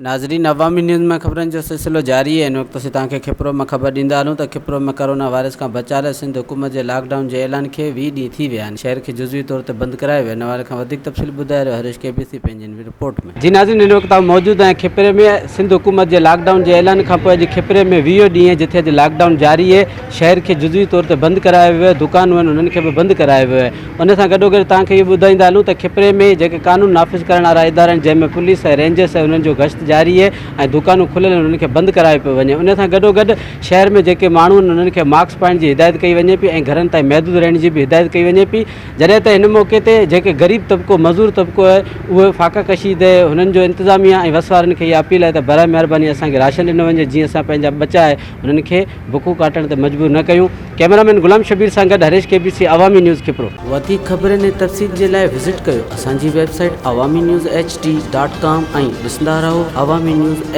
ناظرين عوامي نيوز ۾ خبرن جو سلسلو جاري آهي هن وقت اسين توهان کي کپرو مان خبر ڏيندا هلون ته کپرو ۾ ڪرونا وائرس کان بچاء لاء سنڌ حڪومت جي لاڪ ڊائون جي اعلان کي 20 ڏينهن ٿي ويا آهن شهر کي جزوي طور تي بند ڪرايو ويو ان حوالي کان وڌيڪ تفصيل ٻڌائي رهيو هريش ڪي بي سي پنهنجي رپورٽ ۾. جي ناظرين هن وقت آئون موجود آهيان کپري ۾ سنڌ حڪومت جي لاڪ ڊائون جي اعلان کان پوء اڄ کپري ۾ 20 ڏينهن جٿي اڄ لاڪ ڊائون جاري آهي شهر کي جزوي طور تي بند ڪرايو ويو آهي دڪانون آهن انهن کي به بند ڪرايو ويو آهي ان سان گڏوگڏ توهان کي اهو ٻڌائيندا هلون ته کپري ۾ جيڪي قانون نافذ ڪرڻ وارا ادارا آهن جنهن ۾ پوليس ۽ رينجرس آهي انهن جو گشت جاري آهي ۽ دڪانون کليل آهن انهن کي بند ڪرايو پيو وڃي ان سان گڏوگڏ شهر ۾ جيڪي ماڻهو آهن انهن کي ماسڪ پائڻ جي هدايت ڪئي وڃي پئي ۽ گهرن تائين محدود رهڻ جي به هدايت ڪئي وڃي پئي جڏهن ته هن موقعي تي جيڪي غريب طبقو مزور طبقو آهي اهي فاقه ڪشيده آهي هنن جو انتظاميا ۽ وس وارن کي اها اپيل آهي ته براء مهرباني اسان کي راشن ڏنو وڃي جيئن اسان پنهنجا ٻچا آهي انهن کي بکون ڪاٽڻ تي مجبور نه ڪيون. ڪئميرا مين غلام شبير سان گڏ Harish K B C Awami news Khipro. وڌيڪ خبرن ۽ تفصيل جي لاء وزٽ ڪيو اسان جي website Awami news H D dot com ۽ ڏسندا رهو عوامي نيوز.